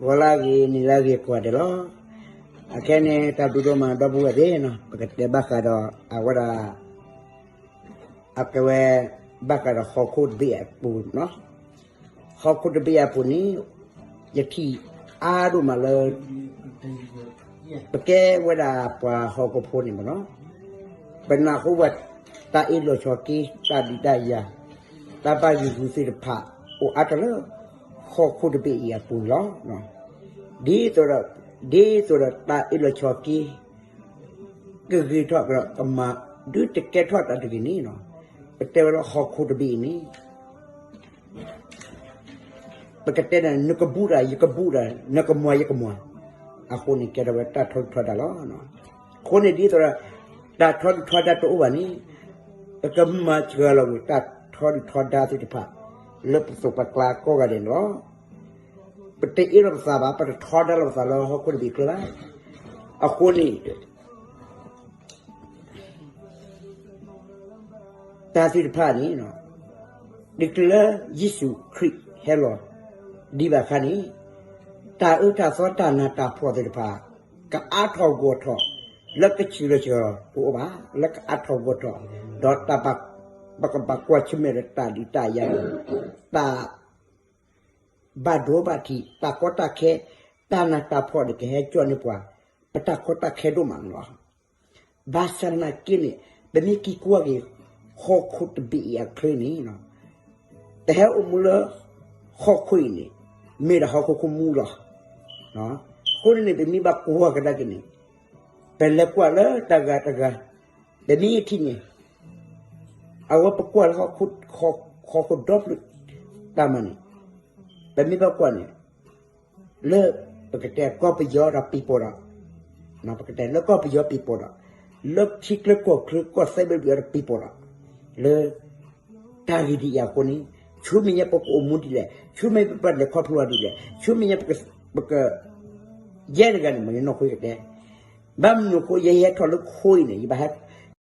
ဂီၤလၢအဂ့ၤ နံၤလၢအဂ့ၤကိးဂၤဒဲးလီၤ. အခဲန့ၣ် တၢ်ဘျုးဒိၣ်မး ဒီပုၢ်ဝဲၢ်သ့ၣ်နီၤ, ပကတဲဘၣ်ဃးဒီး အဝဲဒၣ် အကဲဝဲ ဘၣ်ဃးဒီးဟီၣ်ခိၣ်တဘ့ၣ်အပူၤနီၤ. ဟီၣ်ခိၣ်တဘ့ၣ်အပူၤန့ၣ် ယထံၣ်အါဒိၣ်မးလၢ ပကဲဝဲဒၣ်ပှၤဟီၣ်ခိၣ်ဖိန့ၣ်မ့ၢ်နီၤ, ပနၢ်ဟူဘၣ်တၢ်အ့ၣ်လိာ်ဆိးက့ တၢ်ဒုးတၢ်ယၤ တၢ်ဘၣ်ယုာ်ဂုာ်သ့ၣ်တဖၣ် အိၣ်အါတၢ်လၢ ဟီၣ်ခိၣ်တဘ့ၣ်အံၤအပူၤန့ၣ်လီၤ. ဒ်သိးဒီး ဒ်သိးဒီးတၢ်အ့ၣ်လိာ်ဆိးက့ ကဂ့ၤထီၣ်ကဒီးကမၤ ဒုးတကဲထီၣ်တၢ်တဂ့ၤန့ၣ်နီၤ, ပတဲဝဲလၢဟီၣ်ခိၣ်တဘ့ၣ်အံၤန့ၣ် ပကတဲန့ၣ် နကဘူးတၢ် ယကဘူးတၢ် နကမၤယကမၤ, အဃိန့ၣ် ကဲထီၣ်ဝဲတၢ်ထီဒုၣ်ထီဒါလီၤ. အဃိန့ၣ်ဒ်သိးဒီး တၢ်ထီဒုၣ်ထီဒါတအိၣ်ဘၣ်န့ၣ် ပကမၤစှၤလီၤကွံာ်တၢ်ထီဒုၣ်ထီဒါသ့ၣ်တဖၣ် လၢပသိးပကျါကိးဂၤဒဲးန့ၣ်လီၤ. ပတအ့ၣ်လိာ်ပသးဘၣ် ပတထီဒါလိာ်ပသးလၢဟီၣ်ခိၣ်တဘ့ၣ်အချၢဘၣ်. အဃိန့ၣ် တၢ်သ့ၣ်တဖၣ်န့ၣ် တချုးလၢယ့ၣ်ၡူးခရံာ်ဟဲလီၤ ဒံးဘၣ်အခါန့ၣ် တၢ်အၢတၢ်သီတၢ်နးတၢ်ဖှီၣ်သ့ၣ်တဖၣ် ကအါထီၣ်ဂီၢ်ထီၣ် လၢကဆံးလၢဆံးတအိၣ်ဘၣ် လၢကအါထီၣ်ဂီၢ်ထီၣ် ဒီးတၢ် ပကဘၣ်ကွၢ်ဆၢၣ်မဲာ်ဒီးတၢ်ဒုးတၢ်ယၤ တၢ် ဘၣ်ဒိဘၣ်ထံး တၢ်ကီတၢ်ခဲ တၢ်နးတၢ်ဖှီၣ်န့ၣ် ကဟဲကၠီန့ၢ်ပှၤ ပတၢ်ကီတၢ်ခဲဒိၣ်မးန့ၣ်လီၤ. ဘၣ်ဆၣ်သနာ်က့န့ၣ် ပမ့ၢ်က့ၤကွၢ်က့ၤ ဟီၣ်ခိၣ်တဘ့ၣ်အံၤအချၢန့ၣ် တဟဲအိၣ်မူလၢ ဟီၣ်ခိၣ်အံၤန့ၣ် မ့ၢ်ဒၣ်ဟီၣ်ခိၣ်ခိၣ်မူလီၤ. အဃိန့ၣ်န့ၣ် ပမ့ၢ်ဘၣ်ကွၢ်ကဒါက့ၤန့ၣ် ပလဲၤကွၢ်လၢတၢ်ဂၤတဂၤ ပမ့ၢ်ထံၣ်န့ၣ် အဝဲပကွၢ်လၢ ဟီၣ်ခိၣ်ဒီဖျၢၣ်တၢ်မၤန့ၣ် ပမ့ၢ်ဘၣ်ကွၢ်န့ၣ် လၢပကတဲကီၢ်ပယီၤဒီးပံၤပိာ်ဒီး ပကတဲလၢကီၢ်ပယီၤပံၤပိာ်ဒီး လၢထံချၢကီၢ်ချၢကီၢ်သဲဘျ့ဘျ့ဒီးပံၤပိာ်ဒီး လၢ တၢ်ဂ့ၢ်ဒ်အံၤအဃိန့ၣ် ဆူမဲာ်ညါပကအိၣ်မူဒ်လဲၣ်, ဆူမဲာ်ညါပဘၣ်လဲၤခီဖျိအီၤဒ်လဲၣ်, ဆူမဲာ်ညါပက ပက ယဲတဂၤန့ၣ် မ့ၢ်နီၢ်ခိကတဲ ဘၣ်မနုၤအဃိ ယဟဲထီၣ်လၢခိအံၤန့ၣ် ယဘၣ်ဟဲ